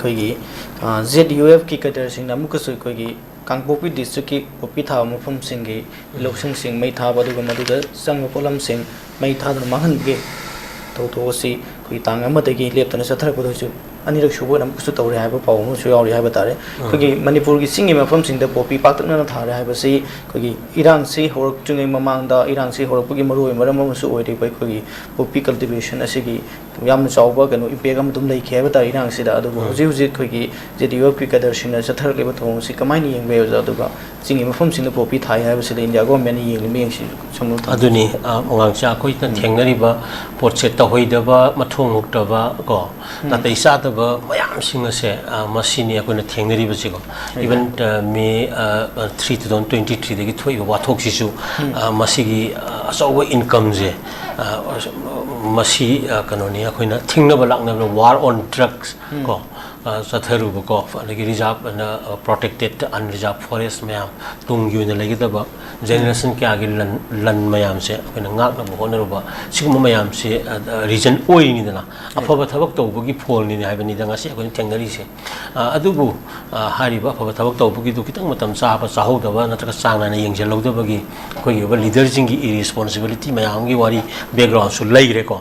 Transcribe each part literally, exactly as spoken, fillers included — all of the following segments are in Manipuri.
ꯑꯩꯈꯣꯏꯒꯤ ꯖꯦꯠ ꯌꯨ ꯑꯦꯐꯀꯤ ꯀꯦꯗꯔꯁꯤꯡꯅ ꯑꯃꯨꯛꯀꯁꯨ ꯑꯩꯈꯣꯏꯒꯤ ꯀꯥꯡꯄꯣꯛꯄꯤ ꯗꯤꯁꯇ꯭ꯔꯤꯛꯀꯤ ꯄꯣꯄꯤ ꯊꯥꯕ ꯃꯐꯝꯁꯤꯡꯒꯤ ꯂꯧꯁꯤꯡꯁꯤꯡ ꯃꯩ ꯊꯥꯕ, ꯑꯗꯨꯒ ꯃꯗꯨꯗ ꯆꯪꯕ ꯄꯣꯠꯂꯝꯁꯤꯡ ꯃꯩ ꯊꯥꯗꯨꯅ ꯃꯥꯡꯍꯟꯕꯒꯤ ꯊꯧꯗꯣꯛ ꯑꯁꯤ ꯑꯩꯈꯣꯏꯒꯤ ꯇꯥꯡ ꯑꯃꯗꯒꯤ ꯂꯦꯞꯇꯅ ꯆꯠꯊꯔꯛꯄꯗ ꯍꯧꯖꯤꯛ ꯑꯅꯤꯔꯛ ꯁꯨꯕ ꯑꯣꯏꯅ ꯑꯃꯨꯛꯀꯁꯨ ꯇꯧꯔꯦ ꯍꯥꯏꯕ ꯄꯥꯎ ꯑꯃꯁꯨ ꯌꯥꯎꯔꯤ ꯍꯥꯏꯕ ꯇꯥꯔꯦ꯫ ꯑꯩꯈꯣꯏꯒꯤ ꯃꯅꯤꯄꯨꯔꯒꯤ ꯆꯤꯡꯒꯤ ꯃꯐꯝꯁꯤꯡꯗ ꯄꯣꯄꯤ ꯄꯥꯛꯇꯛꯅꯅ ꯊꯥꯔꯦ ꯍꯥꯏꯕꯁꯤ ꯑꯩꯈꯣꯏꯒꯤ ꯏꯔꯥꯡꯁꯤ ꯍꯧꯔꯛꯇ꯭ꯔꯤꯉꯩ ꯃꯃꯥꯡꯗ, ꯏꯔꯥꯡꯁꯤ ꯍꯧꯔꯛꯄꯒꯤ ꯃꯔꯨꯑꯣꯏꯕ ꯃꯔꯝ ꯑꯃꯁꯨ ꯑꯣꯏꯔꯤꯕ ꯑꯩꯈꯣꯏꯒꯤ ꯄꯣꯄꯤ ꯀꯜꯇꯤꯚꯦꯁꯟ ꯑꯁꯤꯒꯤ ꯌꯥꯝꯅ ꯆꯥꯎꯕ ꯀꯩꯅꯣ ꯏꯝꯄꯦꯛ ꯑꯃ ꯑꯗꯨꯝ ꯂꯩꯈꯤ ꯍꯥꯏꯕ ꯇꯥꯔꯦ ꯏꯔꯥꯡꯁꯤꯗ꯫ ꯑꯗꯨꯕꯨ ꯍꯧꯖꯤꯛ ꯍꯧꯖꯤꯛ ꯑꯩꯈꯣꯏꯒꯤ ꯖꯦ ꯗꯤ ꯌꯨ ꯑꯦꯐꯀꯤ ꯀꯦꯗꯔꯁꯤꯡꯅ ꯆꯠꯊꯔꯛꯂꯤꯕ ꯊꯧꯑꯣꯡꯁꯤ ꯀꯃꯥꯏꯅ ꯌꯦꯡꯕ ꯌꯥꯏ ꯑꯣꯖꯥ? ꯑꯗꯨꯒ ꯆꯤꯡꯒꯤ ꯃꯐꯝꯁꯤꯡꯗ ꯄꯣꯄꯤ ꯊꯥꯏ ꯍꯥꯏꯕꯁꯤꯗ ꯏꯟꯗꯤꯌꯥ ꯒꯣꯔꯃꯦꯟꯅ ꯌꯦꯡꯂꯤꯕ ꯃꯤꯠꯌꯦꯡꯁꯤ ꯁꯣꯝꯗ ꯊꯝꯕꯤꯌꯨ꯫ ꯑꯗꯨꯅꯤ, ꯑ, ꯑꯉꯥꯡꯁꯦ ꯑꯩꯈꯣꯏꯅ ꯊꯦꯡꯅꯔꯤꯕ ꯄꯣꯠꯁꯦ ꯇꯧꯍꯩꯗꯕ, ꯃꯊꯣꯡ ꯍꯨꯛꯇꯕ ꯀꯣ, ꯅꯥꯇꯩ ꯆꯥꯗꯕ ꯃꯌꯥꯝꯁꯤꯡ ꯑꯁꯦ, ꯑ, ꯃꯁꯤꯅꯤ ꯑꯩꯈꯣꯏꯅ ꯊꯦꯡꯅꯔꯤꯕꯁꯤꯀꯣ꯫ ꯏꯚꯟ, ꯑ, ꯃꯦ, ꯑ, ꯊ꯭ꯔꯤ, ꯇꯨ ꯊꯥꯎꯖꯟ ꯇ꯭ꯋꯦꯟꯇꯤ ꯊ꯭ꯔꯤꯗꯒꯤ ꯊꯣꯛꯏꯕ ꯋꯥꯊꯣꯛꯁꯤꯁꯨ, ꯑ, ꯃꯁꯤꯒꯤ, ꯑ, ꯑꯆꯧꯕ ꯏꯟꯀꯝꯁꯦ, ꯑ, ꯃꯁꯤ, ꯑ, ꯀꯩꯅꯣꯅꯤ, ꯑꯩꯈꯣꯏꯅ ꯊꯤꯡꯅꯕ ꯂꯥꯛꯅꯕ war on drugs ꯀꯣ, ꯑ, ꯆꯠꯊꯔꯨꯕꯀꯣ, ꯑꯗꯒꯤ ꯔꯤꯖꯥꯔꯚ ꯑꯅ, ꯑ, ꯄ꯭ꯔꯣꯇꯦꯛꯇꯦꯠ ꯑꯟꯔꯤꯖꯥꯔꯚ ꯐꯣꯔꯦꯁ ꯃꯌꯥꯝ, ꯇꯨꯡꯒꯤ ꯑꯣꯏꯅ ꯂꯩꯒꯗꯕ ꯖꯦꯅꯦꯔꯦꯁꯟ ꯀꯌꯥꯒꯤ ꯂꯟ, ꯂꯟ ꯃꯌꯥꯝꯁꯦ ꯑꯩꯈꯣꯏꯅ ꯉꯥꯛꯅꯕ ꯍꯣꯠꯅꯔꯨꯕ, ꯁꯤꯒꯨꯝꯕ ꯃꯌꯥꯝꯁꯦ, ꯑ, ꯑ, ꯔꯤꯖꯟ ꯑꯣꯏꯔꯤꯅꯤꯗꯅ꯫ ꯑꯐꯕ ꯊꯕꯛ ꯇꯧꯕꯒꯤ ꯐꯣꯜꯅꯤꯅꯦ ꯍꯥꯏꯕꯅꯤꯗ ꯉꯁꯤ ꯑꯩꯈꯣꯏꯅ ꯊꯦꯡꯅꯔꯤꯁꯦ꯫ ꯑ, ꯑꯗꯨꯕꯨ, ꯑ, ꯍꯥꯏꯔꯤꯕ ꯑꯐꯕ ꯊꯕꯛ ꯇꯧꯕꯒꯤꯗꯨ ꯈꯤꯇꯪ ꯃꯇꯝ ꯆꯥꯕ, ꯆꯥꯍꯧꯗꯕ ꯅꯠꯇ꯭ꯔꯒ ꯆꯥꯡ ꯅꯥꯏꯅ ꯌꯦꯡꯁꯤꯜꯍꯧꯗꯕꯒꯤ ꯑꯩꯈꯣꯏꯒꯤ ꯑꯣꯏꯕ ꯂꯤꯗꯔꯁꯤꯡꯒꯤ ꯏꯔꯦꯁꯄꯣꯟꯁꯤꯕꯤꯂꯤꯇꯤ ꯃꯌꯥꯝ ꯑꯃꯒꯤ ꯋꯥꯔꯤ ꯕꯦꯛꯒ꯭ꯔꯥꯎꯟꯁꯨ ꯂꯩꯈ꯭ꯔꯦꯀꯣ꯫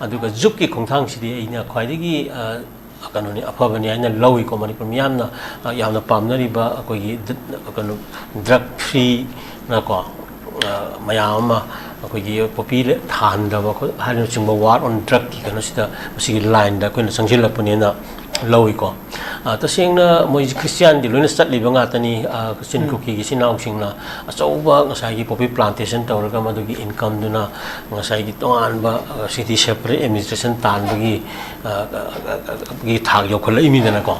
ꯑꯗꯨꯒ ꯖꯨꯛꯀꯤ ꯈꯣꯡꯊꯥꯡꯁꯤꯗꯤ ꯑꯩꯅ ꯈ꯭ꯋꯥꯏꯗꯒꯤ, ꯑ, ꯀꯩꯅꯣꯅꯤ, ꯑꯐꯕꯅꯤ ꯍꯥꯏꯅ ꯂꯧꯏꯀꯣ꯫ ꯃꯅꯤꯄꯨꯔ ꯃꯤꯌꯥꯝꯅ, ꯑ, ꯌꯥꯝꯅ ꯄꯥꯝꯅꯔꯤꯕ ꯑꯩꯈꯣꯏꯒꯤ ꯗ-, ꯀꯩꯅꯣ, ꯗ꯭ꯔꯒ ꯐ꯭ꯔꯤꯅꯀꯣ, ꯑ, ꯃꯌꯥꯝ ꯑꯃ ꯑꯩꯈꯣꯏꯒꯤ ꯄꯣꯄꯤ ꯂꯦ-, ꯊꯥꯍꯟꯗꯕ ꯈꯣ-, ꯍꯥꯏꯅꯆꯤꯡꯕ war on drugꯀꯤ ꯀꯩꯅꯣꯁꯤꯗ, ꯃꯁꯤꯒꯤ ꯂꯥꯏꯟꯗ ꯑꯩꯈꯣꯏꯅ ꯆꯪꯁꯤꯜꯂꯛꯄꯅꯦꯅ ꯂꯧꯏꯀꯣ꯫ ꯑ, ꯇꯁꯦꯡꯅ ꯃꯣꯏꯁꯤ ꯈ꯭ꯔꯤꯁꯇꯤꯌꯥꯟꯗꯤ ꯂꯣꯏꯅ ꯆꯠꯂꯤꯕ ꯉꯥꯛꯇꯅꯤ꯫ ꯑ, ꯀꯆꯤꯟ ꯀꯨꯀꯤꯒꯤ ꯏꯆꯤꯟ ꯏꯅꯥꯎꯁꯤꯡꯅ ꯑꯆꯧꯕ ꯉꯁꯥꯏꯒꯤ ꯄꯣꯄꯤ ꯄ꯭ꯂꯥꯟꯇꯦꯁꯟ ꯇꯧꯔꯒ ꯃꯗꯨꯒꯤ ꯏꯟꯀꯝꯗꯨꯅ ꯉꯁꯥꯏꯒꯤ ꯇꯣꯉꯥꯟꯕ, ꯑ, city separate administration ꯇꯥꯟꯕꯒꯤ, ꯑ, ꯑ, ꯑ, ꯑ, ꯒꯤ ꯊꯥꯛ ꯌꯧꯈꯠꯂꯛꯏꯃꯤꯗꯅꯀꯣ꯫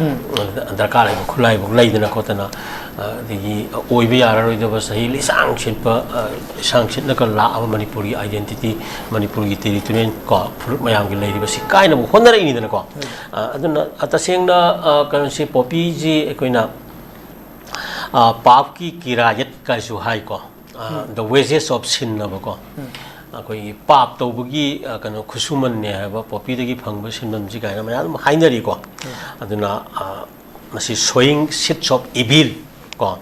ꯗꯔꯀꯥꯔ ꯂꯩꯕ ꯈꯨꯠꯂꯥꯏꯐꯥꯎ ꯂꯩꯗꯅ ꯈꯣꯠꯇꯅ, ꯑ, ꯑꯗꯒꯤ ꯑꯣꯏꯕ ꯌꯥꯔꯔꯣꯏꯗꯕ ꯆꯍꯤ ꯂꯤꯁꯥꯡ ꯁꯤꯠꯄ, ꯑ, ꯂꯤꯁꯥꯡ ꯁꯤꯠꯂꯒ ꯂꯥꯛꯑꯕ ꯃꯅꯤꯄꯨꯔꯒꯤ identity, ꯃꯅꯤꯄꯨꯔꯒꯤ territorial ꯀꯣ, ꯐꯨꯔꯨꯞ ꯃꯌꯥꯝꯒꯤ ꯂꯩꯔꯤꯕꯁꯤ ꯀꯥꯏꯅꯕ ꯍꯣꯠꯅꯔꯛꯏꯅꯤꯗꯅꯀꯣ꯫ ꯑ, ꯑꯗꯨꯅ, ꯑ, ꯇꯁꯦꯡꯅ, ꯑ, ꯀꯩꯅꯣꯁꯤ, ꯄꯣꯄꯤꯁꯤ ꯑꯩꯈꯣꯏꯅ, ꯑ, ꯄꯥꯞꯀꯤ ꯀꯤꯔꯥꯌꯠ ꯀꯥꯏꯁꯨ ꯍꯥꯏꯀꯣ꯫ ꯑ, the wages of sin ꯍꯥꯏꯕꯀꯣ꯫ ꯑꯩꯈꯣꯏꯒꯤ ꯄꯥꯞ ꯇꯧꯕꯒꯤ, ꯑ, ꯀꯩꯅꯣ, ꯈꯨꯠꯁꯨꯃꯟꯅꯦ ꯍꯥꯏꯕ, ꯄꯣꯄꯤꯗꯒꯤ ꯐꯪꯕ ꯁꯤꯟꯐꯝꯁꯤ ꯀꯥꯏꯅ ꯃꯌꯥꯝ ꯑꯃ ꯍꯥꯏꯅꯔꯤꯀꯣ꯫ ꯑꯗꯨꯅ, ꯑ, ꯃꯁꯤ sowing seeds of evil ꯀꯣ,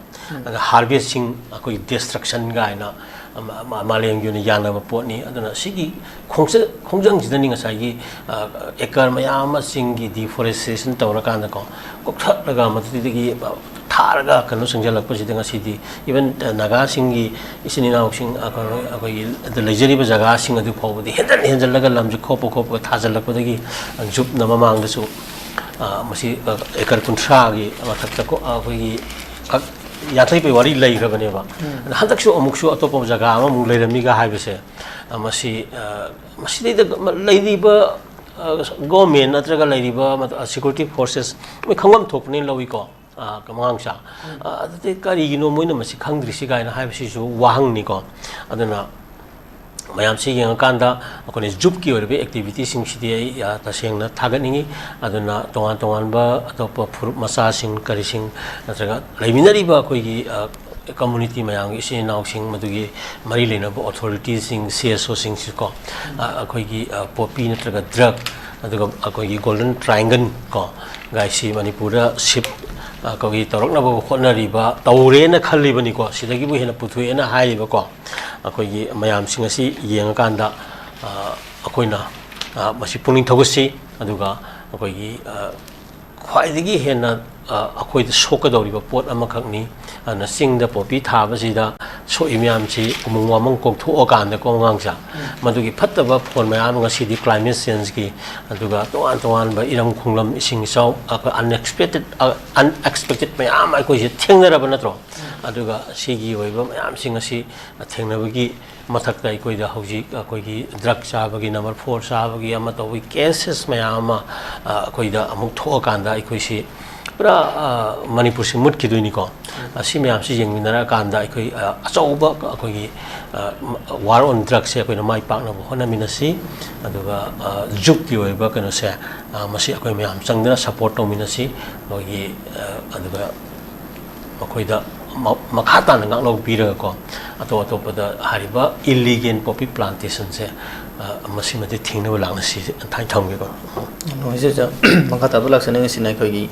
ꯑꯗ harvesting ꯑꯩꯈꯣꯏꯒꯤ destruction ꯀꯥꯏꯅ, ꯑꯃ, ꯑꯃ, ꯃꯥꯂꯦꯝꯒꯤ ꯑꯣꯏꯅ ꯌꯥꯅꯕ ꯄꯣꯠꯅꯤ꯫ ꯑꯗꯨꯅ ꯁꯤꯒꯤ ꯈꯣꯡꯆ-, ꯈꯣꯡꯖꯪꯁꯤꯗꯅꯤ ꯉꯁꯥꯏꯒꯤ, ꯑ, acre ꯃꯌꯥꯝ ꯑꯃ ꯆꯤꯡꯒꯤ deforestation ꯇꯧꯔꯀꯥꯟꯗꯀꯣ, ꯀꯣꯛꯊꯠꯂꯒ ꯃꯗꯨꯗꯒꯤ, ꯑ, ꯊꯥꯔꯒ ꯀꯩꯅꯣ ꯆꯪꯁꯤꯜꯂꯛꯄꯁꯤꯗ ꯉꯁꯤꯗꯤ even ꯅꯥꯒꯥꯁꯤꯡꯒꯤ ꯏꯆꯤꯟ ꯏꯅꯥꯎꯁꯤꯡ, ꯑꯩꯈꯣꯏ, ꯑꯩꯈꯣꯏꯒꯤ ꯑꯗ ꯂꯩꯖꯔꯤꯕ ꯖꯒꯥꯁꯤꯡ ꯑꯗꯨ ꯐꯥꯎꯕꯗꯤ ꯍꯦꯟꯖꯟ ꯍꯦꯟꯖꯜꯂꯒ ꯂꯝꯁꯤ ꯈꯣꯞꯄ ꯈꯣꯞꯄꯒ ꯊꯥꯖꯤꯜꯂꯛꯄꯗꯒꯤ ꯖꯨꯞꯅ ꯃꯃꯥꯡꯗꯁꯨ, ꯑ, ꯃꯁꯤ, ꯑ, acre ꯀꯨꯟꯊ꯭ꯔꯥꯒꯤ ꯃꯊꯛꯇ ꯀꯣ-, ꯑꯩꯈꯣꯏꯒꯤ ꯀꯛ-, ꯌꯥꯡꯈꯩ ꯄꯩ ꯋꯥꯔꯤ ꯂꯩꯈ꯭ꯔꯕꯅꯦꯕ꯫ ꯑꯗ ꯍꯟꯗꯛꯁꯨ ꯑꯃꯨꯛꯁꯨ ꯑꯇꯣꯞꯄ ꯖꯒꯥ ꯑꯃꯃꯨꯛ ꯂꯩꯔꯝꯃꯤꯒ ꯍꯥꯏꯕꯁꯦ, ꯑ, ꯃꯁꯤ, ꯑ, ꯃꯁꯤꯗꯩꯗ ꯂꯩꯔꯤꯕ, ꯑ, government ꯅꯠꯇ꯭ꯔꯒ ꯂꯩꯔꯤꯕ ꯃꯗꯨ, ꯑ, security forces ꯃꯣꯏ ꯈꯪꯐꯝ ꯊꯣꯛꯄꯅꯦ ꯂꯧꯏꯀꯣ꯫ ꯑ, ꯃꯉꯥꯡꯁꯥ꯫ ꯑ, ꯑꯗꯨꯗꯤ ꯀꯔꯤꯒꯤꯅꯣ ꯃꯣꯏꯅ ꯃꯁꯤ ꯈꯪꯗ꯭ꯔꯤꯁꯤ ꯀꯥꯏꯅ ꯍꯥꯏꯕꯁꯤꯁꯨ ꯋꯥꯍꯪꯅꯤꯀꯣ꯫ ꯑꯗꯨꯅ ꯃꯌꯥꯝꯁꯤ ꯌꯦꯡꯉꯀꯥꯟꯗ ꯑꯩꯈꯣꯏꯅ ꯖꯨꯞꯀꯤ ꯑꯣꯏꯔꯤꯕ activityꯁꯤꯡꯁꯤꯗꯤ ꯑꯩ, ꯑ, ꯇꯁꯦꯡꯅ ꯊꯥꯒꯠꯅꯤꯡꯉꯤ꯫ ꯑꯗꯨꯅ ꯇꯣꯉꯥꯟ ꯇꯣꯉꯥꯟꯕ ꯑꯇꯣꯞꯄ ꯐꯨꯔꯨꯞ ꯃꯆꯥꯁꯤꯡ ꯀꯔꯤꯁꯤꯡ ꯅꯠꯇ꯭ꯔꯒ ꯂꯩꯃꯤꯟꯅꯔꯤꯕ ꯑꯩꯈꯣꯏꯒꯤ, ꯑ, community ꯃꯌꯥꯝꯒꯤ ꯏꯆꯤꯟ ꯏꯅꯥꯎꯁꯤꯡ, ꯃꯗꯨꯒꯤ ꯃꯔꯤ ꯂꯩꯅꯕ authorityꯁꯤꯡ, CSOꯁꯤꯡꯁꯤꯀꯣ, ꯑ, ꯑꯩꯈꯣꯏꯒꯤ, ꯑ, ꯄꯣꯄꯤ ꯅꯠꯇ꯭ꯔꯒ drug, ꯑꯗꯨꯒ ꯑꯩꯈꯣꯏꯒꯤ Golden Triangle ꯀꯣ, ꯒꯥꯏꯁꯤ ꯃꯅꯤꯄꯨꯔꯗ shift, ꯑ, ꯑꯩꯈꯣꯏꯒꯤ ꯇꯧꯔꯛꯅꯕ ꯍꯣꯠꯅꯔꯤꯕ, ꯇꯧꯔꯦꯅ ꯈꯜꯂꯤꯕꯅꯤꯀꯣ, ꯁꯤꯗꯒꯤꯕꯨ ꯍꯦꯟꯅ ꯄꯨꯊꯣꯛꯑꯦꯅ ꯍꯥꯏꯔꯤꯕꯀꯣ꯫ ꯑꯩꯈꯣꯏꯒꯤ ꯃꯌꯥꯝꯁꯤꯡ ꯑꯁꯤ ꯌꯦꯡꯉꯀꯥꯟꯗ, ꯑ, ꯑꯩꯈꯣꯏꯅ, ꯑ, ꯃꯁꯤ ꯄꯨꯛꯅꯤꯡ ꯊꯧꯒꯠꯁꯤ꯫ ꯑꯗꯨꯒ ꯑꯩꯈꯣꯏꯒꯤ, ꯑ, ꯈ꯭ꯋꯥꯏꯗꯒꯤ ꯍꯦꯟꯅ, ꯑ, ꯑꯩꯈꯣꯏꯗ ꯁꯣꯛꯀꯗꯧꯔꯤꯕ ꯄꯣꯠ ꯑꯃꯈꯛꯅꯤ꯫ ꯑꯗꯨꯅ ꯆꯤꯡꯗ ꯄꯣꯄꯤ ꯊꯥꯕꯁꯤꯗ ꯁꯣꯛꯏ ꯃꯌꯥꯝꯁꯤ ꯎꯃꯪ ꯋꯥꯃꯪ ꯀꯣꯛꯊꯣꯛꯑꯀꯥꯟꯗꯀꯣ ꯑꯉꯥꯡꯁꯦ, ꯃꯗꯨꯒꯤ ꯐꯠꯇꯕ ꯐꯣꯟ ꯃꯌꯥꯝ ꯉꯁꯤꯗꯤ climate changeꯀꯤ, ꯑꯗꯨꯒ ꯇꯣꯉꯥꯟ ꯇꯣꯉꯥꯟꯕ ꯏꯔꯝ ꯈꯣꯡꯂꯝ ꯏꯁꯤꯡ ꯏꯆꯥꯎ, ꯑꯩꯈꯣꯏ unexpected, ꯑ, unexpected ꯃꯌꯥꯝ ꯑꯩꯈꯣꯏꯁꯦ ꯊꯦꯡꯅꯔꯕ ꯅꯠꯇ꯭ꯔꯣ? ꯑꯗꯨꯒ ꯁꯤꯒꯤ ꯑꯣꯏꯕ ꯃꯌꯥꯝꯁꯤꯡ ꯑꯁꯤ ꯊꯦꯡꯅꯕꯒꯤ ꯃꯊꯛꯇ ꯑꯩꯈꯣꯏꯗ ꯍꯧꯖꯤꯛ ꯑꯩꯈꯣꯏꯒꯤ drug ꯆꯥꯕꯒꯤ, number four ꯆꯥꯕꯒꯤ, ꯑꯃ ꯇꯧꯕꯒꯤ cases ꯃꯌꯥꯝ ꯑꯃ, ꯑ, ꯑꯩꯈꯣꯏꯗ ꯑꯃꯨꯛ ꯊꯣꯛꯑꯀꯥꯟꯗ ꯑꯩꯈꯣꯏꯁꯤ ꯄꯨꯔꯥ, ꯑ, ꯃꯅꯤꯄꯨꯔꯁꯤ ꯃꯨꯠꯈꯤꯗꯣꯏꯅꯤꯀꯣ꯫ ꯑ, ꯁꯤ ꯃꯌꯥꯝꯁꯤ ꯌꯦꯡꯃꯤꯟꯅꯔꯀꯥꯟꯗ ꯑꯩꯈꯣꯏ, ꯑ, ꯑꯆꯧꯕ ꯑꯩꯈꯣꯏꯒꯤ, ꯑ, war on drugsꯁꯦ ꯑꯩꯈꯣꯏꯅ ꯃꯥꯏ ꯄꯥꯛꯅꯕ ꯍꯣꯠꯅꯃꯤꯟꯅꯁꯤ꯫ ꯑꯗꯨꯒ, ꯑ, ꯖꯨꯞꯀꯤ ꯑꯣꯏꯕ ꯀꯩꯅꯣꯁꯦ, ꯑ, ꯃꯁꯤ ꯑꯩꯈꯣꯏ ꯃꯌꯥꯝ ꯆꯪꯗꯅ support ꯇꯧꯃꯤꯟꯅꯁꯤ꯫ ꯑꯩꯈꯣꯏꯒꯤ, ꯑ, ꯑꯗꯨꯒ ꯃꯈꯣꯏꯗ ꯃ-, ꯃꯈꯥ ꯇꯥꯅ ꯉꯥꯛꯂꯧꯕꯤꯔꯒꯀꯣ, ꯑꯇꯣꯞ ꯑꯇꯣꯞꯄꯗ ꯍꯥꯏꯔꯤꯕ illegal poppy plantationꯁꯦ, ꯑ, ꯃꯁꯤꯃꯗꯤ ꯊꯤꯡꯅꯕ ꯂꯥꯛꯅꯁꯤ ꯍꯥꯏꯅ ꯊꯝꯒꯦꯀꯣ꯫ ꯅꯨꯡꯉꯥꯏꯖꯩ ꯑꯣꯖꯥ꯫ ꯃꯈꯥ ꯇꯥꯕ ꯂꯥꯛꯆꯅꯤꯡꯉꯤꯁꯤꯅ ꯑꯩꯈꯣꯏꯒꯤ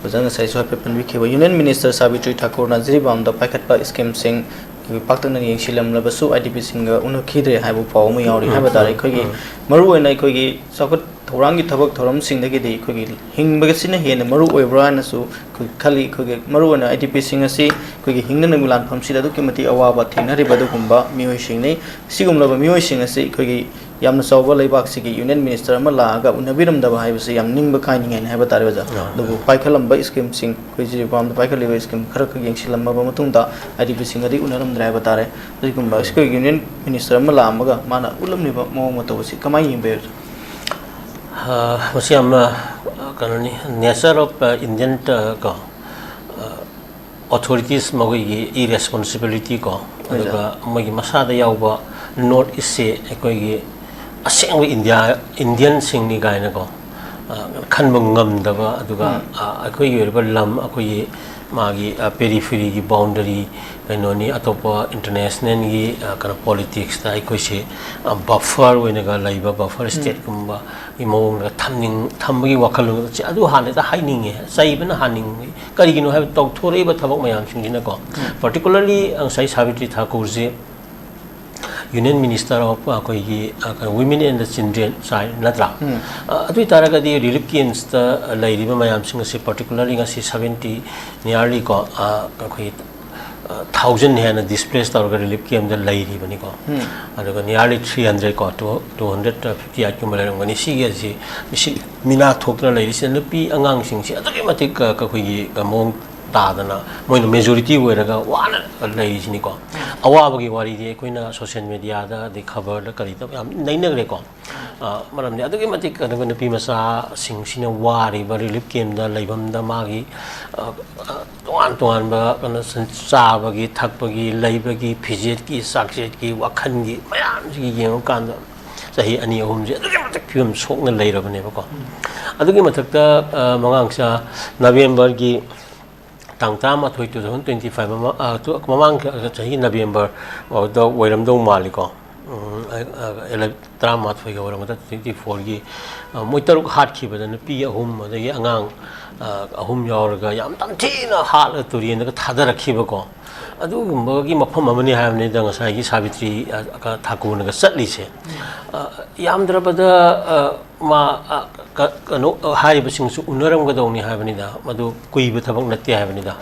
ꯑꯣꯖꯥ ꯉꯁꯥꯏꯁꯨ ꯍꯥꯏꯐꯦꯠ ꯄꯟꯕꯤꯈꯤꯕ Union Minister ꯁꯥꯕꯤꯇ꯭ꯔꯤ ꯊꯥꯀꯨꯔꯅ ꯖꯤꯔꯤꯕꯥꯝꯗ ꯄꯥꯏꯈꯠꯄ schemeꯁꯤꯡ ꯑꯩꯈꯣꯏ ꯄꯥꯛꯇꯛꯅꯅ ꯌꯦꯡꯁꯤꯜꯂꯝꯂꯕꯁꯨ IDPꯁꯤꯡꯒ ꯎꯅꯈꯤꯗ꯭ꯔꯦ ꯍꯥꯏꯕ ꯄꯥꯎ ꯑꯃ ꯌꯥꯎꯔꯤ ꯎꯝ, ꯍꯥꯏꯕ ꯇꯥꯔꯦ꯫ ꯎꯝ, ꯑꯩꯈꯣꯏꯒꯤ ꯎꯝ꯫ ꯃꯔꯨꯑꯣꯏꯅ ꯑꯩꯈꯣꯏꯒꯤ ꯆꯥꯎꯈꯠ ꯊꯧꯔꯥꯡꯒꯤ ꯊꯕꯛ ꯊꯧꯔꯝꯁꯤꯡꯗꯒꯤꯗꯤ ꯑꯩꯈꯣꯏꯒꯤ ꯍꯤꯡꯕꯒꯁꯤꯅ ꯍꯦꯟꯅ ꯃꯔꯨ ꯑꯣꯏꯕ꯭ꯔꯥ ꯍꯥꯏꯅꯁꯨ ꯑꯩꯈꯣꯏ ꯈꯜꯂꯤ꯫ ꯑꯩꯈꯣꯏꯒꯤ ꯃꯔꯨꯑꯣꯏꯅ IDPꯁꯤꯡ ꯑꯁꯤ ꯑꯩꯈꯣꯏꯒꯤ ꯍꯤꯡꯅꯅꯕꯒꯤ ꯂꯥꯟꯐꯝꯁꯤꯗ ꯑꯗꯨꯛꯀꯤ ꯃꯇꯤꯛ ꯑꯋꯥꯕ ꯊꯦꯡꯅꯔꯤꯕ ꯑꯗꯨꯒꯨꯝꯕ ꯃꯤꯑꯣꯏꯁꯤꯡꯅꯤ꯫ ꯁꯤꯒꯨꯝꯂꯕ ꯃꯤꯑꯣꯏꯁꯤꯡ ꯑꯁꯤ ꯑꯩꯈꯣꯏꯒꯤ ꯌꯥꯝꯅ ꯆꯥꯎꯕ ꯂꯩꯕꯥꯛꯁꯤꯒꯤ Union Minister ꯑꯃ ꯂꯥꯛꯑꯒ ꯎꯅꯕꯤꯔꯝꯗꯕ ꯍꯥꯏꯕꯁꯤ ꯌꯥꯝ ꯅꯤꯡꯕ ꯀꯥꯏꯅꯤꯡꯉꯥꯏꯅꯤ ꯍꯥꯏꯕ ꯇꯥꯔꯦ ꯑꯣꯖꯥ꯫ ꯑꯥ꯫ ꯑꯗꯨꯕꯨ ꯄꯥꯏꯈꯠꯂꯝꯕ schemeꯁꯤꯡ, ꯑꯩꯈꯣꯏ ꯖꯤꯔꯤꯕꯥꯝꯗ ꯄꯥꯏꯈꯠꯂꯤꯕ scheme ꯈꯔꯈꯛ ꯌꯦꯡꯁꯤꯜꯂꯝꯃꯕ ꯃꯇꯨꯡꯗ IDPꯁꯤꯡꯒꯗꯤ ꯎꯅꯔꯝꯗ꯭ꯔꯦ ꯍꯥꯏꯕ ꯇꯥꯔꯦ꯫ ꯑꯗꯨꯒꯨꯝꯕ ꯎꯝ꯫ ꯑꯩꯈꯣꯏꯒꯤ Union Minister ꯑꯃ ꯂꯥꯛꯑꯝꯃꯒ ꯃꯥꯅ ꯎꯠꯂꯝꯂꯤꯕ ꯃꯑꯣꯡ ꯃꯇꯧ ꯑꯁꯤ ꯀꯃꯥꯏꯅ ꯌꯦꯡꯕ ꯌꯥꯏ ꯑꯣꯖꯥ? ꯑ, ꯃꯁꯤ ꯌꯥꯝꯅ, ꯑ, ꯀꯩꯅꯣꯅꯤ, nature of, ꯑ, Indian, ꯑ, ꯀꯣ, ꯑ, authorities ꯃꯈꯣꯏꯒꯤ irresponsibility ꯀꯣ, ꯍꯣꯏ, ꯑꯗꯨꯒ ꯁꯥꯔ꯫ ꯃꯣꯏꯒꯤ ꯃꯁꯥꯗ ꯌꯥꯎꯕ North Eastꯁꯦ ꯑꯩꯈꯣꯏꯒꯤ ꯑꯁꯦꯡꯕ ꯏꯟꯗꯤꯌꯥ, Indianꯁꯤꯡꯅꯤ ꯀꯥꯏꯅꯀꯣ, ꯑ, ꯈꯟꯕ ꯉꯝꯗꯕ, ꯑꯗꯨꯒ, ꯎꯝ꯫ ꯑ, ꯑꯩꯈꯣꯏꯒꯤ ꯑꯣꯏꯔꯤꯕ ꯂꯝ, ꯑꯩꯈꯣꯏꯒꯤ ꯃꯥꯒꯤ, ꯑ, peripheryꯒꯤ boundary ꯀꯩꯅꯣꯅꯤ, ꯑꯇꯣꯞꯄ internationalꯒꯤ, ꯑ, ꯀꯩꯅꯣ politicsꯇ ꯑꯩꯈꯣꯏꯁꯦ, ꯑ, buffer ꯑꯣꯏꯅꯒ ꯂꯩꯕ, buffer ꯎꯝ꯫ stateꯀꯨꯝꯕ ꯒꯤ ꯃꯑꯣꯡꯗ ꯊꯝꯅꯤꯡ-, ꯊꯝꯕꯒꯤ ꯋꯥꯈꯜꯂꯣꯟ ꯑꯁꯤ ꯑꯗꯨ ꯍꯥꯟꯅ ꯍꯦꯛꯇ ꯍꯥꯏꯅꯤꯡꯉꯦ, ꯆꯩꯕꯅ ꯍꯥꯟꯅꯤꯡꯉꯤ꯫ ꯀꯔꯤꯒꯤꯅꯣ ꯍꯥꯏꯕ ꯇꯧꯊꯣꯔꯛꯏꯕ ꯊꯕꯛ ꯃꯌꯥꯝꯁꯤꯡꯁꯤꯅꯀꯣ꯫ ꯎꯝ꯫ Particularly ꯉꯁꯥꯏ ꯁꯥꯕꯤꯇ꯭ꯔꯤ ꯊꯥꯀꯨꯔꯁꯤ Union Minister of ꯑꯩꯈꯣꯏꯒꯤ, ꯑ, ꯀꯩꯅꯣ, Women and the Children, Child ꯅꯠꯇ꯭ꯔꯥ? ꯎꯝ꯫ ꯑ, ꯑꯗꯨ ꯑꯣꯏꯇꯥꯔꯒꯗꯤ relief campsꯇ ꯂꯩꯔꯤꯕ ꯃꯌꯥꯝꯁꯤꯡ ꯑꯁꯤ particularly ꯉꯁꯤ seventy nearly ꯀꯣ, ꯑ, ꯑꯩꯈꯣꯏꯒꯤ ꯑ, thousand ꯍꯦꯟꯅ displace ꯇꯧꯔꯒ relief campꯇ ꯂꯩꯔꯤꯕꯅꯤꯀꯣ꯫ ꯎꯝ꯫ ꯑꯗꯨꯒ nearly three hundred ꯀꯣ, two, two hundred fifty eight ꯀꯨꯝꯕ ꯂꯩꯔꯝꯒꯅꯤ꯫ ꯁꯤꯒꯤ ꯑꯁꯤ ꯃꯤꯁꯤ ꯃꯤꯅꯥ ꯊꯣꯛꯇꯅ ꯂꯩꯔꯤꯁꯤꯅ ꯅꯨꯄꯤ ꯑꯉꯥꯡꯁꯤꯡꯁꯤ ꯑꯗꯨꯛꯀꯤ ꯃꯇꯤꯛ, ꯑ, ꯑꯩꯈꯣꯏꯒꯤ, ꯑ, ꯃꯑꯣꯡ ꯇꯥꯗꯅ ꯃꯣꯏꯅ majority ꯑꯣꯏꯔꯒ ꯋꯥꯅ ꯂꯩꯔꯤꯁꯤꯅꯤꯀꯣ꯫ ꯎꯝ꯫ ꯑꯋꯥꯕꯒꯤ ꯋꯥꯔꯤꯗꯤ ꯑꯩꯈꯣꯏꯅ social mediaꯗ ꯑꯗꯩ ꯈꯕꯔꯗ ꯀꯔꯤꯗ ꯌꯥꯝ ꯅꯩꯅꯈ꯭ꯔꯦꯀꯣ꯫ ꯑ, ꯃꯔꯝꯗꯤ ꯑꯗꯨꯛꯀꯤ ꯃꯇꯤꯛ ꯑꯗꯨꯒ ꯅꯨꯄꯤ ꯃꯆꯥꯁꯤꯡꯁꯤꯅ ꯋꯥꯔꯤꯕ relief campꯇ ꯂꯩꯐꯝꯗ ꯃꯥꯒꯤ, ꯑ, ꯑ, ꯇꯣꯉꯥꯟ ꯇꯣꯉꯥꯟꯕ ꯀꯩꯅꯣ ꯆꯥꯕꯒꯤ, ꯊꯛꯄꯒꯤ, ꯂꯩꯕꯒꯤ, ꯐꯤꯖꯦꯠꯀꯤ, ꯆꯥꯛꯆꯦꯠꯀꯤ, ꯋꯥꯈꯜꯒꯤ ꯃꯌꯥꯝꯁꯤꯒꯤ ꯌꯦꯡꯉꯀꯥꯟꯗ ꯆꯍꯤ ꯑꯅꯤ ꯑꯍꯨꯝꯁꯦ ꯑꯗꯨꯛꯀꯤ ꯃꯇꯤꯛ ꯐꯤꯕꯝ ꯁꯣꯛꯅ ꯂꯩꯔꯕꯅꯦꯕꯀꯣ꯫ ꯎꯝ꯫ ꯑꯗꯨꯒꯤ ꯃꯊꯛꯇ, ꯑ, ꯃꯉꯥꯡꯆꯥ ꯅꯕꯦꯝꯕꯔꯒꯤ ꯇꯥꯡ ꯇꯔꯥꯃꯥꯊꯣꯏ, two thousand twenty five ꯃꯃꯥꯡ, ꯃꯃꯥꯡ ꯆꯍꯤꯒꯤ ꯅꯕꯦꯝꯕꯔ ꯐꯥꯎꯗ ꯑꯣꯏꯔꯝꯗꯧ ꯃꯥꯜꯂꯤꯀꯣ꯫ ꯎꯝ, ꯑ, ꯑ, ꯑꯦꯂ-, ꯇꯔꯥꯃꯥꯊꯣꯏꯒ ꯑꯣꯏꯔꯝꯒꯗ꯭ꯔꯥ, twenty fourꯒꯤ, ꯑ, ꯃꯣꯏ ꯇꯔꯨꯛ ꯍꯥꯠꯈꯤꯕꯗ ꯅꯨꯄꯤ ꯑꯍꯨꯝ, ꯑꯗꯒꯤ ꯑꯉꯥꯡ, ꯑ, ꯑꯍꯨꯝ ꯌꯥꯎꯔꯒ ꯌꯥꯝ ꯇꯝꯊꯤꯅ ꯍꯥꯠꯂꯒ ꯇꯨꯔꯦꯟꯗꯒ ꯊꯥꯗꯔꯛꯈꯤꯕꯀꯣ꯫ ꯑꯗꯨꯒꯨꯝꯕꯒꯤ ꯃꯐꯝ ꯑꯃꯅꯤ ꯍꯥꯏꯕꯅꯤꯗ ꯉꯁꯥꯏꯒꯤ ꯁꯥꯕꯤꯇ꯭ꯔꯤ, ꯑ, ꯀ-, ꯊꯥꯀꯨꯔꯅꯒ ꯆꯠꯂꯤꯁꯦ꯫ ꯑ, ꯌꯥꯝꯗ꯭ꯔꯕꯗ, ꯑ, ꯃꯥ, ꯑ, ꯀ-, ꯀꯩꯅꯣ, ꯑ, ꯍꯥꯏꯔꯤꯕꯁꯤꯡꯁꯨ ꯎꯅꯔꯝꯒꯗꯧꯅꯤ ꯍꯥꯏꯕꯅꯤꯗ, ꯃꯗꯨ ꯀꯨꯏꯕ ꯊꯕꯛ ꯅꯠꯇꯦ ꯍꯥꯏꯕꯅꯤꯗ꯫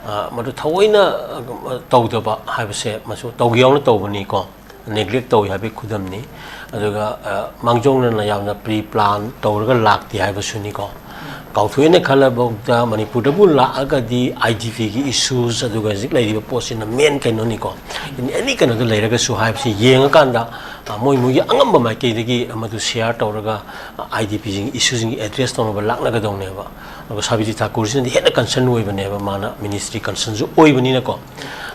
ꯑ, ꯃꯗꯨ ꯊꯑꯣꯏꯅ, ꯑ, ꯇꯧꯗꯕ ꯍꯥꯏꯕꯁꯦ ꯃꯁꯨ ꯇꯧꯒꯦ ꯌꯥꯎꯅ ꯇꯧꯕꯅꯤꯀꯣ, neglect ꯇꯧꯏ ꯍꯥꯏꯕꯒꯤ ꯈꯨꯗꯝꯅꯤ꯫ ꯑꯗꯨꯒ, ꯑ, ꯃꯥꯡꯖꯧꯅꯅ ꯌꯥꯝꯅ pre plan ꯇꯧꯔꯒ ꯂꯥꯛꯇꯦ ꯍꯥꯏꯕꯁꯨꯅꯤꯀꯣ꯫ ꯀꯥꯎꯊꯣꯛꯑꯦꯅ ꯈꯜꯂꯕꯧꯗ ꯃꯅꯤꯄꯨꯔꯗꯕꯨ ꯂꯥꯛꯑꯒꯗꯤ I D Pꯒꯤ issues, ꯑꯗꯨꯒ ꯍꯧꯖꯤꯛ ꯂꯩꯔꯤꯕ ꯄꯣꯠꯁꯤꯅ main ꯀꯩꯅꯣꯅꯤꯀꯣ꯫ In any ꯀꯩꯅꯣꯗ ꯂꯩꯔꯒꯁꯨ ꯍꯥꯏꯕꯁꯤ ꯌꯦꯡꯉꯀꯥꯟꯗ, ꯑ, ꯃꯣꯏ ꯃꯣꯏꯒꯤ ꯑꯉꯝꯕ ꯃꯥꯏꯀꯩꯗꯒꯤ ꯃꯗꯨ share ꯇꯧꯔꯒ, ꯑ, I D Pꯁꯤꯡꯒꯤ issueꯁꯤꯡꯒꯤ address ꯇꯧꯅꯕ ꯂꯥꯛꯅꯒꯗꯧꯅꯦꯕ꯫ ꯑꯗꯨꯒ ꯁꯥꯕꯤꯇ꯭ꯔꯤ ꯊꯥꯀꯨꯔꯁꯤꯅꯗꯤ ꯍꯦꯟꯅ concern ꯑꯣꯏꯕꯅꯦꯕ, ꯃꯥꯅ ministry concernꯁꯨ ꯑꯣꯏꯕꯅꯤꯅꯀꯣ꯫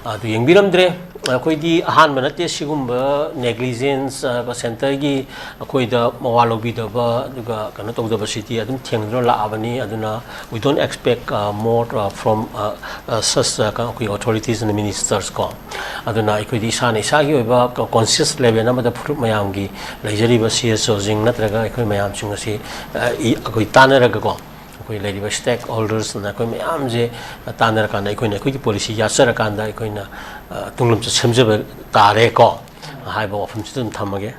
ꯑꯗꯨ ꯌꯦꯡꯕꯤꯔꯝꯗ꯭ꯔꯦ꯫ ꯑꯩꯈꯣꯏꯗꯤ ꯑꯍꯥꯟꯕ ꯅꯠꯇꯦ ꯁꯤꯒꯨꯝꯕ negligence, ꯑ, centreꯒꯤ ꯑꯩꯈꯣꯏꯗ ꯃꯋꯥ ꯂꯧꯕꯤꯗꯕ, ꯑꯗꯨꯒ ꯀꯩꯅꯣ ꯇꯧꯗꯕꯁꯤꯗꯤ ꯑꯗꯨꯝ ꯊꯦꯡꯅꯗꯨꯅ ꯂꯥꯛꯑꯕꯅꯤ꯫ ꯑꯗꯨꯅ we don't expect, ꯑ, more, ꯑ, from, ꯑ, ꯑ, such, ꯑ, ꯀ-, ꯑꯩꯈꯣꯏꯒꯤ authorities and ministers ꯀꯣ꯫ ꯑꯗꯨꯅ ꯑꯩꯈꯣꯏꯗꯤ ꯏꯁꯥꯅ ꯏꯁꯥꯒꯤ ꯑꯣꯏꯕ ꯀ-, conscious level ꯑꯃꯗ ꯐꯨꯔꯨꯞ ꯃꯌꯥꯝꯒꯤ ꯂꯩꯖꯔꯤꯕ C S Oꯁꯤꯡ ꯅꯠꯇ꯭ꯔꯒ ꯑꯩꯈꯣꯏ ꯃꯌꯥꯝꯁꯤꯡ ꯑꯁꯤ, ꯑ, ꯏ-, ꯑꯩꯈꯣꯏ ꯇꯥꯟꯅꯔꯒꯀꯣ, ꯑꯩꯈꯣꯏ ꯂꯩꯔꯤꯕ stakeholdersꯅ ꯑꯩꯈꯣꯏ ꯃꯌꯥꯝꯁꯦ ꯇꯥꯟꯅꯔꯀꯥꯟꯗ ꯑꯩꯈꯣꯏꯅ ꯑꯩꯈꯣꯏꯒꯤ policy ꯌꯥꯠꯆꯔꯀꯥꯟꯗ ꯑꯩꯈꯣꯏꯅ, ꯑ, ꯇꯨꯡꯂꯝꯆꯠ ꯁꯦꯝꯖꯕ ꯇꯥꯔꯦꯀꯣ ꯍꯥꯏꯕ ꯋꯥꯐꯝꯁꯤꯗ ꯑꯗꯨꯝ ꯊꯝꯃꯒꯦ꯫